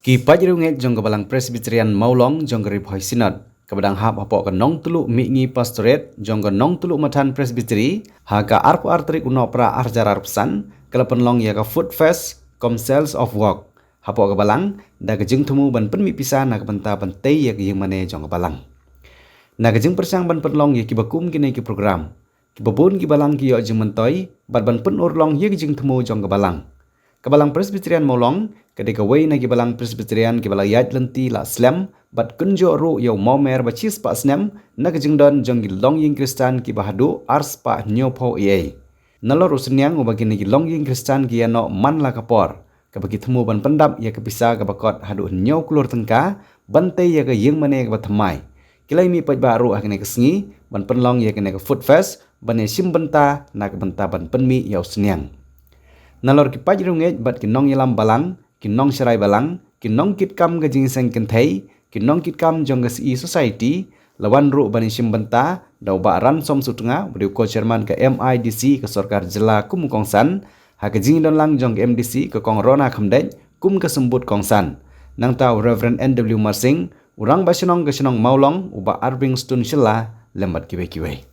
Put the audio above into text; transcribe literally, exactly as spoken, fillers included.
Ki paidriewngeit jong ka Balang Presbyterian Mawlong jong ka Ri Bhoi Synod, kaba dang hap hapoh ka Nongtluh Mihngi Pastorate jong ka Nongtluh Mathan Presbytery, ha ka arphew ar tarik u Nohprah arhajar arphew san, ka la pynlong ïa ka Food Fest cum Sales of Wok hapoh ka Balang, da ka jingthmu ban pynmih pisa na ka bynta ban tei ïa ka ïingmane jong ka Balang. Na ka jingpyrshang ban pynlong ïa kiba kum kine ki program, kiba bun ki Balang ki ïoh jingmyntoi bad ban pynurlong ïa ka jingthmu jong ka Balang. Ka Balang Presbyterian Mawlong ka dei kawei na ki Balang Presbyterian kiba la ïaid lynti la slem bad kynjoh ruh ïa u mawmer ba shispah snem na ka jingdon jong ki longïing Khristan kiba haduh arspah hynñiewphew eiei. Nalor u synñiang uba kine ki longïing Khristan ki ïa noh man la ka por, kaba ki thmu ban pyndap ïa ka pisa kaba kot haduh hynñiew klur tyngka ban tei ïa ka ïingmane kaba thymmai, ki la ïa mih paidbah ruh ha kane ka sngi ban pynlong ïa kane ka Food Fest ban ïa shim bynta na ka bynta ban pynmih ïa u synñiang. Nalor ki paidriewngeit bad ki nongïalam Balang, ki nongsharai Balang, ki nongkitkam ka jingïaseng kynthei, ki nongkitkam jong ka Syiemlieh Society, la wan ruh ban ïa shim bynta da u Bah Ransom Sutnga, uba dei u Co-Chairman ka M I D C ka Sorkar Jylla kum u kongsan, ha ka jingdon lang jong ka M D C ka Kong Rona Khymdeit kum ka symbud kongsan. Nangta u Reverend N W Marsing, u Rangbah Shnong ka shnong Mawlong, u Bah Arving Stone Shylla, lem bad kiwei kiwei.